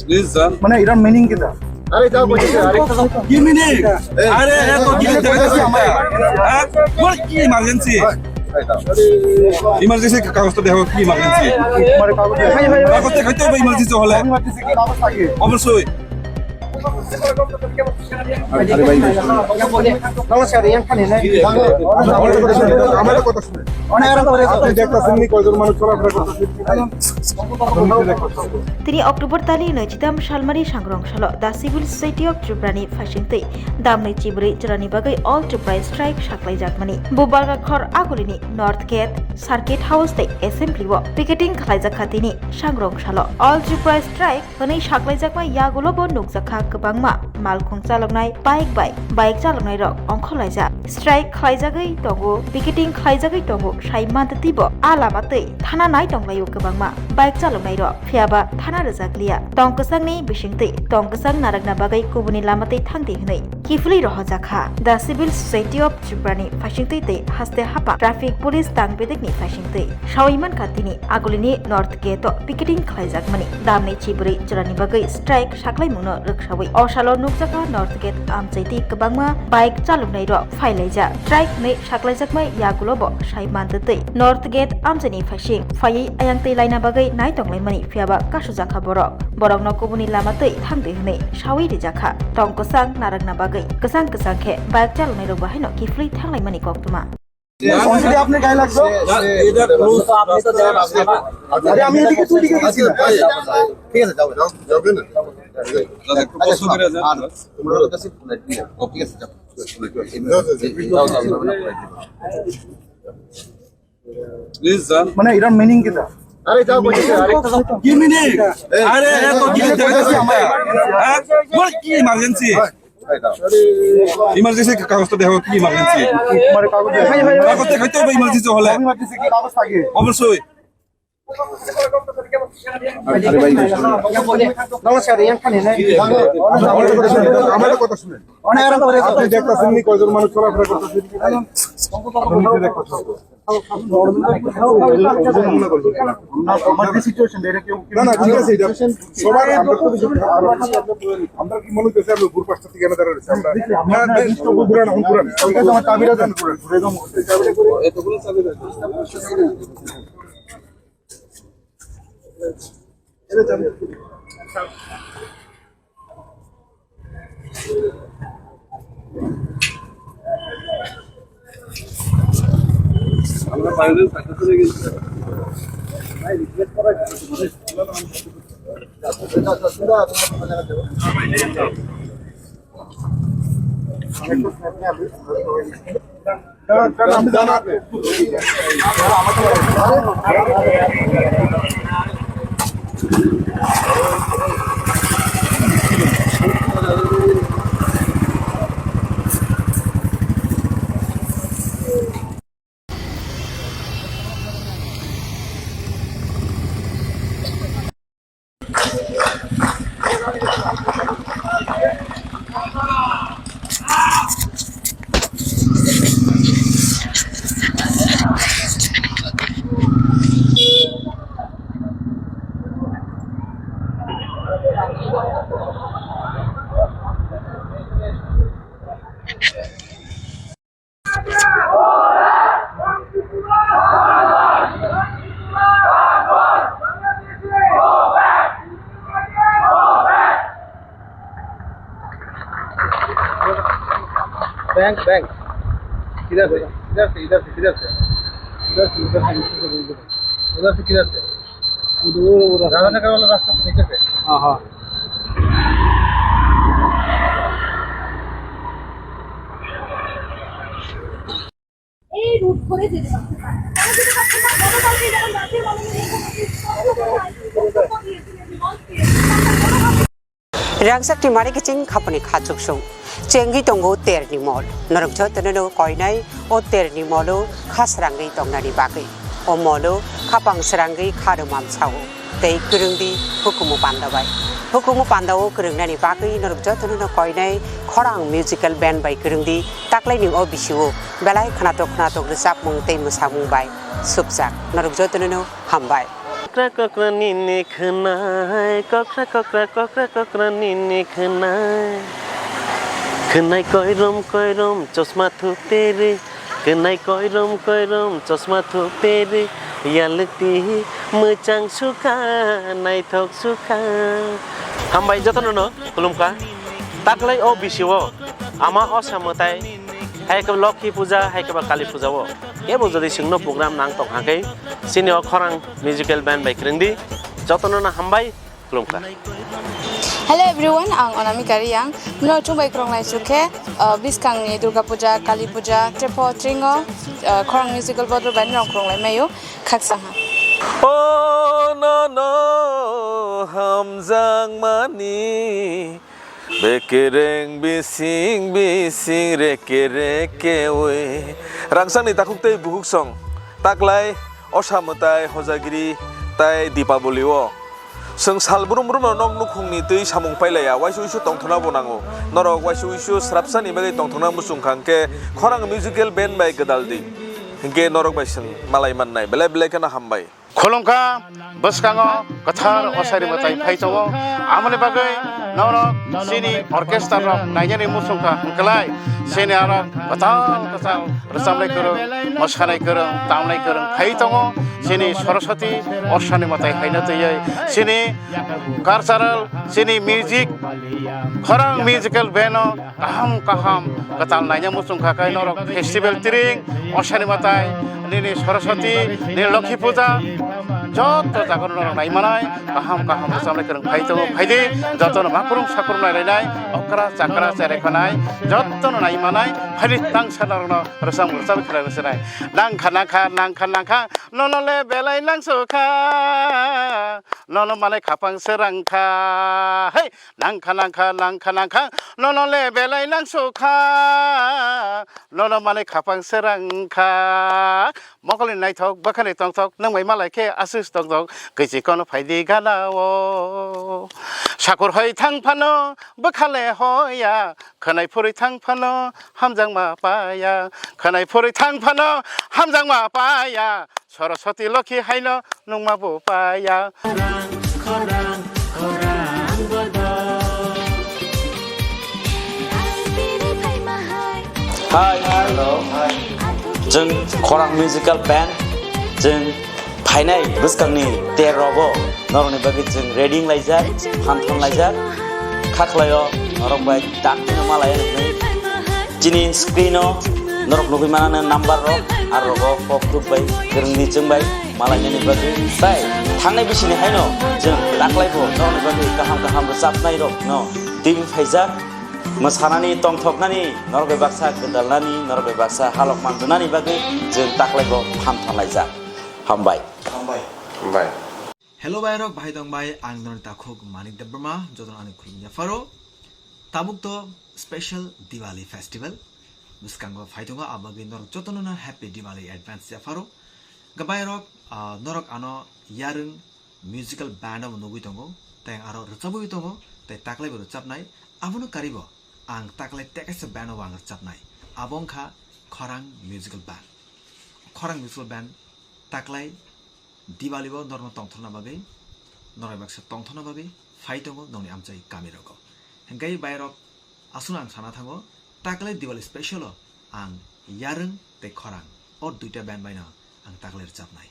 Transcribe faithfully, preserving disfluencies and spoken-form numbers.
Please, sir. মানে, এটার মিনিং কিতা? আরে, যাও, বলছি, আরেকটা যাও। কি মিনিং? আরে, এত কি দেখাইতেছে আমার? হ্যাঁ? বল, কি ইমার্জেন্সি? ইমার্জেন্সি কাগজটা দেখো, কি ইমার্জেন্সি? মানে, কাগজ দেখাই। কাগজ দেখাইতে হবে ইমার্জেন্সি হলে। ইমার্জেন্সি কি কাগজ থাকে? অবশ্যই। আরে ভাই, নমস্কার, ইয়ান খান, হ্যাঁ? আমার কথা শুনে, আমার কথা শুনে। আপনি দেখতেছেন নি কয়জন মানুষ চলাফেরা করতেছে? তিনি October tali naichidam salmani sangrong salo The Civil Society of Tripura ni phaisingtwi damni chibrwi chwrani bagwi All Tripura Strike saklaijakmani. Bubar khor agulini North Gate, Circuit House tei Assembly o picketing khlaijakha tini sangrong salo. All Tripura Strike hwnwi saklaijakma yagulo bo nukjakha kwbangma malkhung chaloknai bike bai bike chaloknairok ongkhorlaijak. Strike khlaijagwi tongo, picketing khlaijagwi tongo, sai mantwi bo a lama twi thana nai tonglaio kwbangma bike chaloknairok, phiyaba thana rwjakliya. Tong kwchangni bisingtwi tong kwchang narwkna bagwi kubuni lama twi thangdi hwnwi kiphilwi rohojakha. The Civil Society of Tripura ni phaisingtwi tei haste hapang traffic police tang bedekni phaisingtwi sawi mankha tini agulini North Gate o picketing khlaijakmani damni chibrwi chwrani bagwi strike saklaimungno rwksawi. O salo nukjakha North Gate amchaitwi kwbangma bike chaloknairok phailaijak. Strike hwnwi saklaijakmai yagulo bo sai mantwi North Gate amchaini phaising phaiwi ayang twi laina bagwi nai tonglaimani, phiyaba kasujakha borok. Borokno kubuni lama twi thangdi hwnwi sawi rijakha. Tong kwchang narwkna bagwi kwchang kwchang khe bike chaloknairok bo haino kiphilwi thanglaimani koktwma. Already আপনার গায়ে লাগবে। আরে আমি এদিকে তুই দিকে গেছি না। ঠিক আছে, যাও, যাও, যাও, যাও। আচ্ছা, শোনো, আর তোমরা ওর কাছে ফোন দিয়ে যাও। ঠিক আছে, যাও। যাও, যাও, যাও। যাও, যাও, যাও। Please, sir. মানে এটার মিনিং কিতা? আরে যাও, বলছি, আরে কি মিনিং? আরে এত কি দেখাইতেছে আমার? হ্যাঁ? বল, কি ইমার্জেন্সি? ইমার্জেন্সি কাগজটা দেখো, কি ইমার্জেন্সি? মানে কাগজ দেখাই। কাগজ দেখাইতে হবে ইমার্জেন্সি হলে। ইমার্জেন্সি কি কাগজ থাকে? অবশ্যই। আরে ভাই, নমস্কার, ইয়ান খান, হ্যাঁ? আমার কথা শুনে, আমার কথা শুনে। আপনি দেখতেছেন নি কয়জন মানুষ চলাফেরা করতেছে? আপনি নিজে দেখতেছেন। আমার যে সিচুয়েশন, এটা কেউ না, না, ঠিক আছে, এটা সবার আমরা তো কিছু, আমরা কি মনে হচ্ছে আমরা ভোর পাঁচটা থেকে এনে দাঁড়ায় রয়েছে। আমরা, না, না, পুরান, এখন পুরান। আমার চাবিটা দেন, পুরান। এতগুলো চাবি রয়েছে। আমরা বাইরে থাকতে চলে গেছি। ভাই, রিকোয়েস্ট করা যায়। Bank, bank. इधर से, इधर से, इधर से, इधर से। इधर से, इधर से, इधर से, इधर से। उधर से किधर से? उधर, उधर। राधानगर वाला रास्ता से नीचे से। हाँ, हाँ। এই রুট ধরে যেতে পারছে না। কেন যেতে পারছে না? গতকালকে যেমন রাজ্যের মাননীয় মুখ্যমন্ত্রী স্পষ্ট করে দিয়েছিলেন যে মঞ্চে Rangchak ni mari kiching khapani kha chuksung. Chengwi tongo terni mol. Norok jotono no koinai o terni molo kha srangwi tongnani bagwi. O molo khapang srangwi kha rwmam sao. Tei kwrwngdi hukumu panda bai. Hukumu panda o kwrwngnani bagwi norok jotono no koinai khorang musical band bai kwrwngdi taklaini o bisio belai khwnatok khwnatok rwchapmung tei mwsamung bai. subjak. Norok jotono no hambai. Kokra kokra nini khwnai, kokra kokra kokra kokra nini khwnai. Khwnai koirom koirom chosma thupere, khwnai koirom koirom chosma thupere, yalwkti mwchang sukha, naithok sukha. Hambai jotono no khulumkha. Taklai o bisio ama osa mwtai, hai khe Lokhi puja, hai khe ba Kali puja o. Kebo jodi chwngno program nang tong hakhe, chini o Khorang Musical Band bai kwrwngdi. Jotono no hambai, khulumkha. Hello everyone, ang Onamika Riyang. Mino chwng bai kwrwng lai sukhe, uh, bwskangni Durga Puja, Kali Puja, Trepo, Tringo, uh, Khorang Musical Board bai nirok kwrwng lai maio, khaksa ha. O no no hamjakmani, bekereng bising bising reke reke oi. Rangsangni takhuk tei bukhuk song, taklai, osa mwtai, hojagiri, tai Dipaboli o. Chwng sal brum brum no nok nukhungni twi samung pailaiya, waisa uisu tongthokna bo nango. Norok waisa uisu srapsani bagwi tongthokna muchung kha, hwnkhe Khorang Musical Band bai gwdal di. Hwnkhe norok bai chwng malai mannai. Belai belai kheno hambai. Khulumkha, bwskango kwthar osari mwtai phai tongo. Amoni bagwi norok chini orchestra rok nainani muchung kha hwnkhlai, chini aro kwtal kwtal rwchapnai kwrwng, mwsanai kwrwng, tamnai kwrwng phai tongo. Chini Saraswati osani mwtai haino twiwi chini cultural, chini music, Khorang Musical Band o kaham kaham kwtal naina muchung kha khe norok festival tring, osani mwtai, nini Saraswati, nini Lokhi Puja, joto jaga norok nai manai, kaham kaham rwchapnai kwrwng phai tongo, phaidi, jotono makrung sakrung nai lainai, okra chakra cherai khanai, jotono nai manai, phaidi tangsa norokno rwchap rwchap khlai rwchapnai. Nangkha nangkha nangkha nangkha, nono le belai nangsukha, nono manai khapang se rangkha. Hey! Nangkha nangkha nangkha nangkha, nono le belai nangsukha, nono manai khapang se rangkha. Mokolni naithok, bwkhani tongthok, nwng bai malai khe aswk tongthok, kwichi kono phaidi gana o. Sakur hoi thang phano, bwkha le hoya, khwnai phurwi thang phano, hamjakma paya, khwnai phurwi thang phano, hamjakma paya. Saraswati Lokhi haino nungma bo paya. Hi, hello. Chwng Khorang Musical Band, chwng phainai bwskangni ter rogo norokni bagwi chwng ready wng laijak, phan thon laijak, kha khlaio norok bai dakti no ma lai nai. Chini screen o norok nugwi mano number rok, aro rogo kok thuk bai kwrwngni chwng bai malainani bagwi. Tai thangnai bisini haino chwng taklai bo norokni bagwi kaham kaham rwchapnai rok no twi phaijak. Mwsanani, tongthoknani, norok bai baksa gwdalnani, norok bai baksa halok manjwnani bagwi chwng taklai bo phan thon laijak. Hambai. Hambai. Hambai. Hello bai rok, bahai tong bai, ang norok takhuk Manik Debbarma, jotono ani khulumya pharo. Tabuk to special Diwali festival bwskango phai tongo, abagwi norok jotono no happy Diwali advance ya pharo. Gabai rok, ah, norok ano yarwng musical band o nugwi tongo, tei aro rwchabwi tongo, tei taklai bo rwchabnai, abono karibo ang taklai tekaisa band o ang rwchabnai, abo wngkha Khorang Musical Band. Khorang Musical Band taklai Diwali o norokno tongthokna bagwi, norok baksa tongthokna bagwi phai tongo nokni amchai kami rogo. Hwnkhe bai rok, aswkno ang sana thango, taklai Diwali special o ang yarwng tei khorang o duita band bai no ang taklai rwchabnai.